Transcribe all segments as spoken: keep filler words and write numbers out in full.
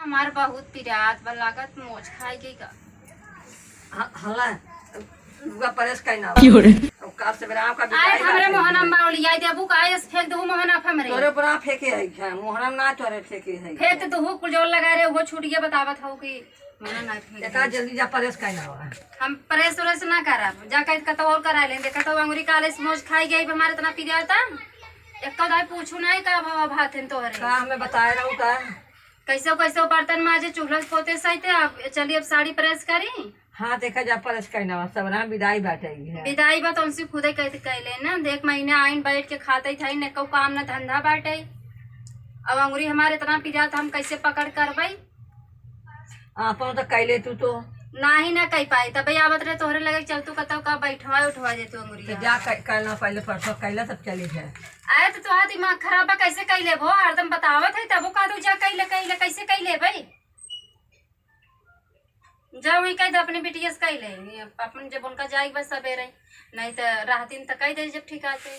हमार बहुत पिरात बा, लागत मोच खाई गई का। ह-, हला, लुगा प्रेस कई ना। क्यों रे? अब काल से बेरा आपका आए बिदाई हमरे बाटे। मोहनम बावली, आई देबू का, आए फेंक देबू मोहना पे हमरे। तोरे पर फेंके है क्या? मोहनम ना तोरे फेंके है। फेंक देबू, कुल जोर लगा रहे, वो छूट गया, बतावत हो कि मोहना ना फेंक एका दे। जल्दी जा प्रेस कई ना हुआ। हम प्रेस उरेस ना करब, जा कहीं कतौ और करा लेंगे, कतौ अंगुरी काले से मोच खाई गई, हमारे इतना पिराता। एक दाई पूछू नहीं का भाव भात हैं तोहरे। का हमें बताए रहू का? कैसे कैसे बर्तन माजे, चूल्हा पोते सहिते, अब चली अब साड़ी प्रेस करी। हाँ, देखा जा प्रेस कइना बा, सब ना बिदाई बाटे ही है। बिदाई बा तो उनसे खुदे कह, कह ले ना, देख महीना आइन बैठ के खाते थे, न को काम न धंधा बाटे। अब अंगुरी हमारे इतना पिरात, हम कैसे पकड़ करबई? आपन तो कैले तू तो। नाही ना कह पाई, तबे आवत रहे तोहरे लगे, चल तू कतौ का बैठवा उठवा दे तू अंगुरी। तो जा कै-, कैला पहले परसों कैला तब चली है। आए तो तोहार दिमाग खराब बा, कैसे कैले भो? हरदम बतावत है, तबो का तू जा कैले, कैले, कैसे कैले भाई? जा वही कह दे अपने बिटिया से कह ले, अपन जब उनका जाए बस सबेरे, नहीं तो राहतिन तो कह दे जब ठिकाते।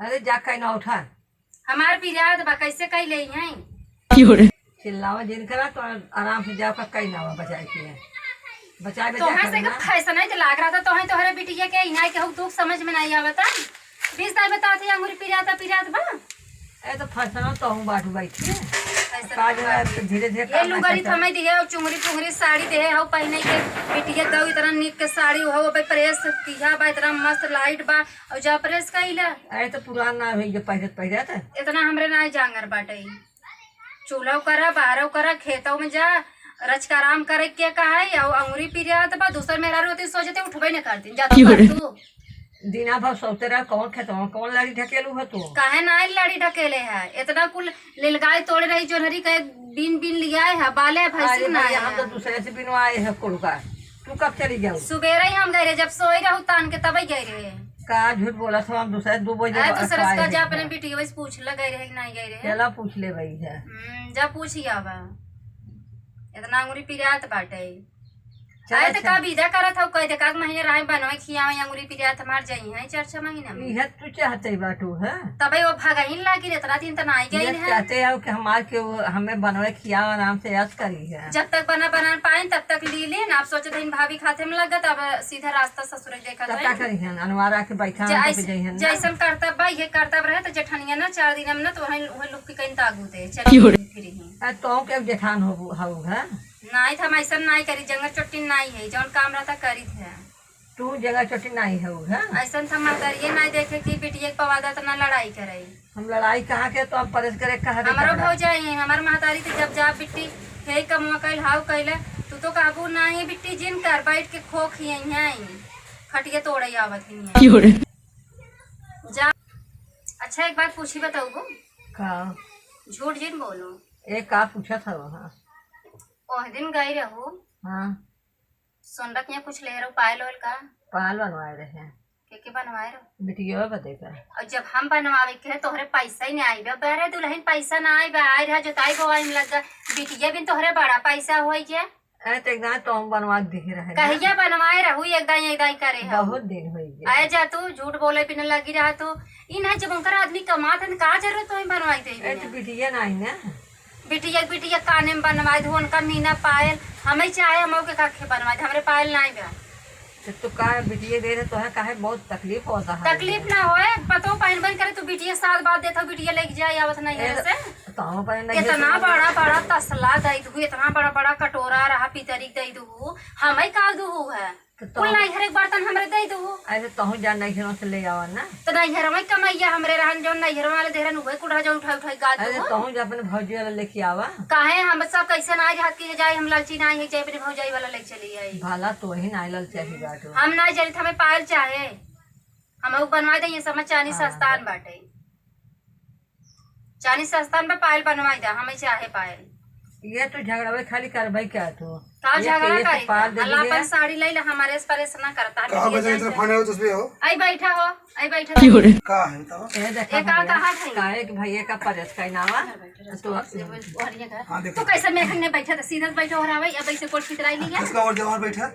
अरे जा कह ना उठा। हमार पिरात बा, कैसे कह ले हैं? क्यों रे? चिल्लावा जिन करा तो आराम से जाओ का कह ना बचाए के। बचाए बचाए तोहर से करना। फैशन है तो लाग रहा था, तोहे तोहरे बिटिया के इनाई के हक दुख समझ में नहीं आवता। बीस दाई बता थे अंगूरी पिराता पिरात बा। ए तो फैशन तो हूँ बाटू बैठी। फैशन का जो है बाटू। धीरे धीरे ये काम लुगरी करता। थमे दिहे और चुंगरी पुंगरी साड़ी देहे हो पहने के। बिटिया दो इतना नीक के साड़ी हो, अबे प्रेस किया बा, इतना मस्त लाइट बा और जा प्रेस कइला। अरे तो पुरान ना होई जो पहले पहले तो। इतना हमरे ना जांगर बाटे। चूल्हो करा, बाहरो करा, खेतों में जा, रचकाराम करे के कहा है, और अंगुरी पिरात बा, दूसर मेहरारू होती सोचते उठबे न करती। जा तू क्यों रे? कर तू। दिना भर सोते रह, कौन खेतवा, कौन लाड़ी ढकेलू है तू? काहे ना आई लाड़ी ढकेले है? इतना कुल लिलगाय तोड़े रही, जोनहरी के बीन बीन लियाए है, बाले है, भैंसी अरे ना भैया, है। हम तो दूसरे से बिनवाए है कुल का। तू कब चली जाऊ? सुबेरे ही हम गए रहे, जब सोई रहू तान के तबे गए रहे। का झूठ बोला था, हम दूसरे दो बजे आ, दूसरे से का जा अपने बिटिया से पूछ ले, गए रहे कि नहीं गए रहे। चला पूछ ले भाई है। हम्म, जा पूछ ही आवा। इतना अंगुरी पिरात बाटे। चला, आए तो चला। का विदा करत हौ, कह दे, का महीने रहे बनवे खियावे, अंगुरी पिरात हमार जाई है, चार छह महीना में। इहे तू चाहते बाटू है। तबे वो भगहिन लागी रे, इतना दिन तो ना आई गई ये है। चाहते हो कि हमार के वो हमें बनवे खियावे, आराम से ऐश करी है। जब तक बना बना पाए, तब तक ली लेन। आप सोचत हईन भाभी खाते में लगत, अब सीधा रास्ता ससुर देखत तब का हईन। करी है, अनवारा के बैठा जै-, हम तो जैसन करतब बा, ये करतब रहे, तो जेठनिया ना चार दिन में ना, तो वहीं, वहीं लुक के कहीं तागू दे, चल क्यों रे? फिर ही। आ, तो के जेठान हो, हो, है? नाई, हम ऐसन नाई करी, जंगर चोट्टी नाई है, जौन काम रहता करी थे। तू जंगर चोट्टी नाई है, है? ऐसन तो महतारिये नाई देखे कि बिटिया के पवादा तो ना लड़ाई करे। हम लड़ाई कहाँ के, तो हम परेस करे कहाँ दे हमरो कपड़ा? भौजाई है, हमार महतारी तो जब जा बिट्टी, हे कमुआ कैल, हाउ कैले, तू तो काबू नाई बिट्टी जिन कर, बैठ के खो खियई हैं, खटिया तोड़े आवत ही हैं। क्यों रे? जा। अच्छा, एक बात पूछी, बताऊ? का? झूठ जिन बोलो। ए, का पूछत हव? हाँ। ओह दिन गई रहू। हाँ। सोनरा के यहाँ कुछ ले रहू, पायल ओयल का? पायल बनवाए रहे। के के बनवाए रहू? बिटिया बदे का। और जब हम बनवावे के है, तोहरे पैसा ही नहीं आइबे। अरे दुल्हन, पैसा ना आइबे, आए रहा जोताई बोआई में लग गए। बिटिया बिन तोहरे बड़ा पैसा होई के। अरे तो एक दाई तो हम बनवा दिहे रहे ना। कहिया बनवाए रहू, एक दाई, एक दाई करे हो। बहुत दिन होई गया। आए जा तू, झूठ बोले बिना लगी रहा तू। ई ना जब उनकर आदमी कमात है, का जरूरत होई बनवाई दे अरे तो बिना? बिटिया नहीं ना। बिटिया, बिटिया काने में बनवाए दे, उनका मीना पायल, हमें चाहे हम ओके काखे बनवाए दे, हमरे पायल नहीं बा। तो तू का बिटिया दे रहे, तोहे काहे बहुत तकलीफ होता है? तकलीफ ना होए, पतो पहन बन करे, तू बिटिया साल बाद देता, बिटिया लेके जाए आवत नहीं है ए, से। तो हम अपने नहीं इतना है। बड़ा बड़ा तसला दे दू, इतना बड़ा बड़ा कटोरा रहा, पितरी दे दू, हमें का दू है? तो कुल तोहू नैहर एक बर्तन हमरे दे दू। अरे तोहू जा नैहरों से ले आवा ना। तो नैहर में कमैया हमरे रहन, जो नैहर वाले देहरन उहे कुढ़ा जो उठा उठा गाद अरे दू। तोहू जा अपने भौजी वाला लेके आवा। काहे हम सब कैसे ना जात के जाए, हम लालची ना है, जाए अपने भौजाई वाला लेके चली आई। भला तो ही ना ललचाही बाटू। हम ना जानी, हमें पायल चाहे, हम ऊ बनवा दे, ये समझ चानी हाँ। सस्तान बाटे। चानी सस्ता में पायल बनवाई दा, हमें चाहे पायल। ये तो झगड़ावे खाली करबे क्या तू? का ये झगड़ा तो, ये तो करी? पाल दे अल्लाह दिए। अपन साड़ी ले ले, हमारे से परेशान ना करता है, कहाँ बिटिया बजा इतना जान। फोन है, तो उसमें हो? आई बैठा हो, आई बैठा। क्यों रे? का है बताओ? ये देखा ये का भैया, कहा है? काहे कि भैया का परेस का नावा? घर बैठे रहो, तो और ये घर। हाँ, देखो। तू कैसे मैं खन्ने बैठा था, सीधा बैठा हो रहा भाई, अब ऐसे कोट की तरह लिया। इसका और जवान बैठा।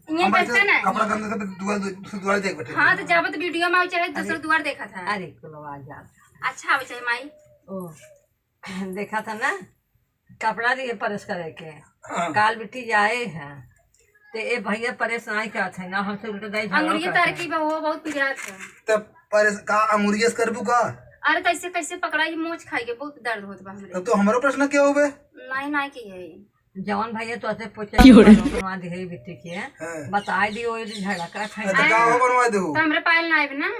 ये हम बैठा बैठा ना। कपड़ा गंदा कर दुआर, दूसरे दुआर देख बैठे। हाँ, तो जब तो वीडियो में आवे चाहे दूसरे अरे। दुआर देखा था। अरे, कोनो आवाज आ। अच्छा आवे चाहे माई। ओ। देखा था ना? कपड़ा दिए प्रेस करे के। हाँ। काल बिट्टी जाए है, ते ए भैया प्रेस नाहीं करत है ना, हमसे उल्टा दाई झगड़ा अंगुरिया करत है। तरकी बा, वो बहुत पिरात है। तब प्रेस का अंगुरिया से करबू का? अरे, कैसे कैसे पकड़ा, ये मोच खाई के बहुत दर्द होत बा हमरे। तब तो हमरो प्रश्न क्या होबे? नाहीं, नाहीं की है। जवन भैया तो ऐसे पूछे क्यों रे? बनवा दे है बिट्टी के, हाँ। बताए दियो, ये झगड़ा करत है। हाँ, तो का हो बनवा दे हो? तो हमरे पायल ना आइब ना।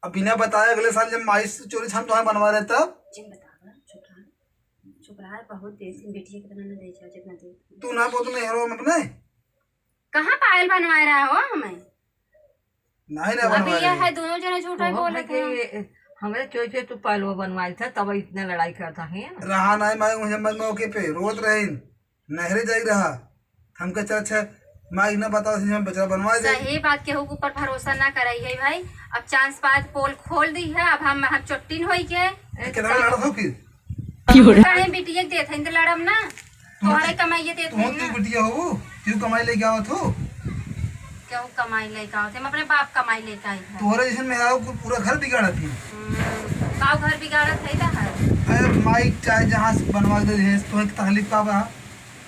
अब बिना बताए अगले साल जब माई से चोरी से हम तुम्हें बनवा रहे तब? जिन बतावा, चुप रहा। चुप रहा, बहुत देर से बिटिया के तना न दे जा, जितना देर। तू ना बोल, तू नहीं हरो हम अपने। कहाँ पायल बनवाए रहा हो हमें? नहीं ना अभी बनवाए यह रहे। है, दोनों जने झूठा ही वो बोलत भाई हैं। के, हमरे चोरी से तू पायलवा बनवाइल था, तब इतना लड़ाई करता है ना। रहा नहीं माई, मुझे मत मौके पे रोत रहे, नहरे जाई रहा। हमके अच्छा, अच्छा, माई ना बताओ, हम बचवा बनवा दे। सही बात, केहू के ऊपर भरोसा ना कराई है भाई। अब चांस पात पोल खोल दी है, अब हम, हम चोट्टिन होई के। ए, कितना लड़त हो फिर? क्यों रे? काहे बिटिया के देत हईन त लड़ब ना। तू तोहरे कमाइए देत तू हईन तू ना। बिटिया हो, क्यों कमाई लेके आवत हो? क्यों कमाई लेके आवत? हम अपने बाप कमाई लेके आई है। तोहरे जैसन मेहरारू कुल पूरा घर बिगाड़त है। हम्म, का घर बिगाड़त है त है? अरे माई चाहे जहाँ से बनवा दे, जहाँ से तोहे तकलीफ का बा?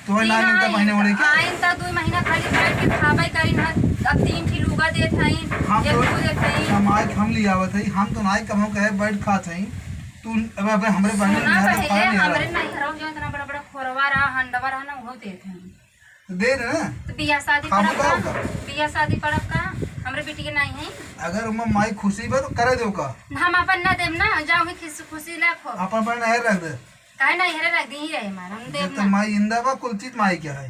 तोहे ना मिलता महीने ओढ़े के? आइन त दो महीना खाली बैठ के खाबे करीन है, अब तीन ठे लुगा देत हईन, हम एक तो ठो देत हईन। कमाई के हम ले आवत है, हम तो नाई कमाऊ कहे बैठ खात हई। तू अब, अब हमरे बहन सुना, पहले हमरे नैहरवा जो इतना बड़ा बड़ा खोरवा रहा, हंडवा रहा ना, उहो देत हई। दे दे ना। तो बियाह शादी खाबू पड़ब का का? ओकर? बियाह शादी पड़ब का? हमरे बेटी के नाई है। अगर ओमा माई खुशी बा तो करे दो का? हम अपन ना देब ना, जाओ ही खुशी, खुशी लाखो। अपन पर नहर रख दे। काहे नैहरे रख दी ही रहे हमारा, हम देब जब तक ना। माई जिंदा बा, कुल चीज माई के है।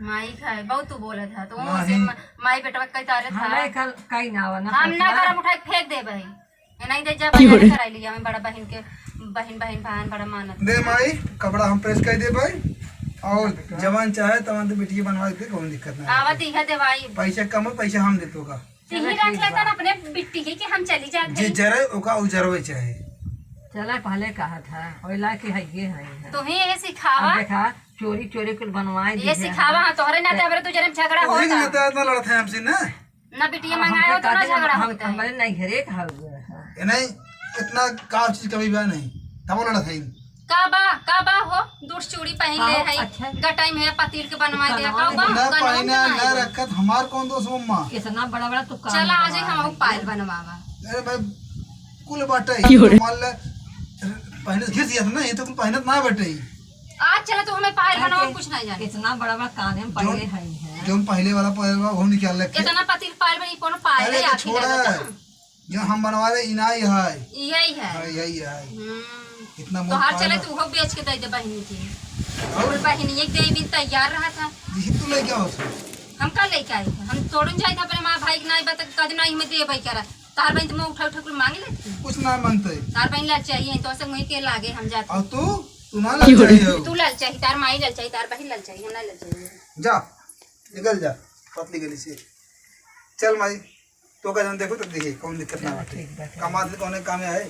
माई का है, बहुत तू बोलत है, तो नहीं। ओसे म-, माई बेटवा कई तारे था। हमें कल कई ना आवा ना हम ना फैसला। करम उठा के फेंक देब है। ये नहीं दे, जब क्यों रे? कराई लिया, हमें बड़ा बहिन के, बहिन, बहिन, भान बड़ा मानत दे है। माई, कपड़ा हम प्रेस कर दे भाई, और जवान चाहे तवान तो बिटिया बनवा के दे, कौन दिक्कत ना है। आवा दी है देवाई। पैसा कम हो, पैसा हम दे तो का। तिही चला, रख ठीक लेता बा। ना अपने बिट्टी के कि हम चली जात जे हई। जरे ओका उजरवे चाहे। चला, पहले कहा था, ओइला के है, ये है, है। तुही ये सिखावा। अब देखा, चोरी, चोरी कुल बनवाए ये दी है, सिखावा, हाँ। हाँ, तोहरे नाते हमरे दू जने में झगड़ा वही होता। नाते इतना लड़त है हमसे ना। ना बिटिया हम मंगाए हो तो ना झगड़ा हम, होता है। हमारे नहीं घरे का हुआ है। ये नहीं, इतना का चीज कभी बा नहीं, तब लड़त है। का बा, का बा हो? दूठ चूड़ी पहन ले हाँ, है, अच्छा। गटाई में पतील के बनवा दे, का बा? ना गनवा पहने, ना बनाए दे। रखत, हमार कौन दोष मम्मा? इतना बड़ा बड़ा तू काम चला, आ जाए, बनवा हम दे। पायल बनवावा। अरे भाई, कुल बाटे, क्यों रे? मान ले, पहने घिस जात ना, ये तो कुल पहनत ना बाटे। आज चला, तू हमें पायल अरे, बनवा, कुछ नहीं जाने। इतना बड़ा बड़ा कान है, हम पहले जोन, है, है। जोन पहले वाला पायल बा, वो निकाल ले। इतना पतील पायल बनी, कोनो पायल अरे, है, तो आखिर छोड़ा। लगा था। जो हम बनवा रहे, इनाई है। यही है। हाँ, यही है। हम्म। इतना मोट तोहार पायल चले बा। तो उहो बेच के दे दे बहिनी के। और? और बहिनी एक दे भी तैयार रहा था। यही तू लेके आओ उसको। हम का लेके आए थे? हम तोड़न जाए थे अपने माँ भाई के नाई बता, कद नाई में दे भाई करा। तार बहिन तो मैं उठा उठा कुल मांगे लेती। कुछ ना मांगते। तार बहिन लाल चाहिए, तो से मुँह के लागे हम जाते। और तू, तू ना लाल चाहिए हो। तू लाल चाहिए, तार माई लाल चाहिए, तार बहिन लाल चाहिए, हम ना लाल चाहिए। जा, निकल जा, पतली गली से। चल माई। तो का जन देखो तो देखिए, कौन दिक्कत ना चला, बाटे। ठीक बाटे। कमात है, कौने काम है?